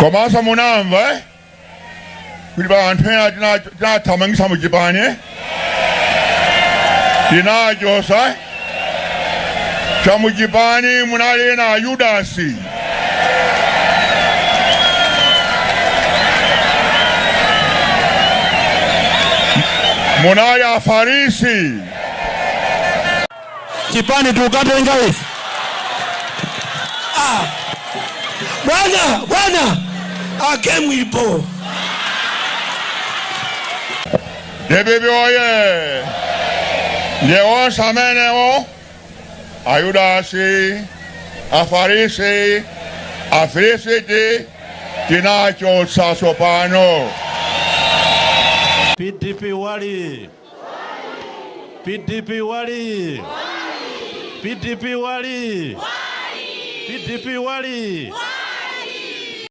Komanso munamva kuti pa anthu ena tinathamangitsa muchipani, tinachotsa chamuchipani, munali ena a Yudasi. Munali Afarisi. Chipani tukatenga ife. Ah, bwana bwana, game ilipo. DPP oye! Ndiye onse amenewo, Ayudasi, Afarisi, Afilisiti, tinachotsa tsopano. PDP wali! PDP wali! PDP wali! PDP wali!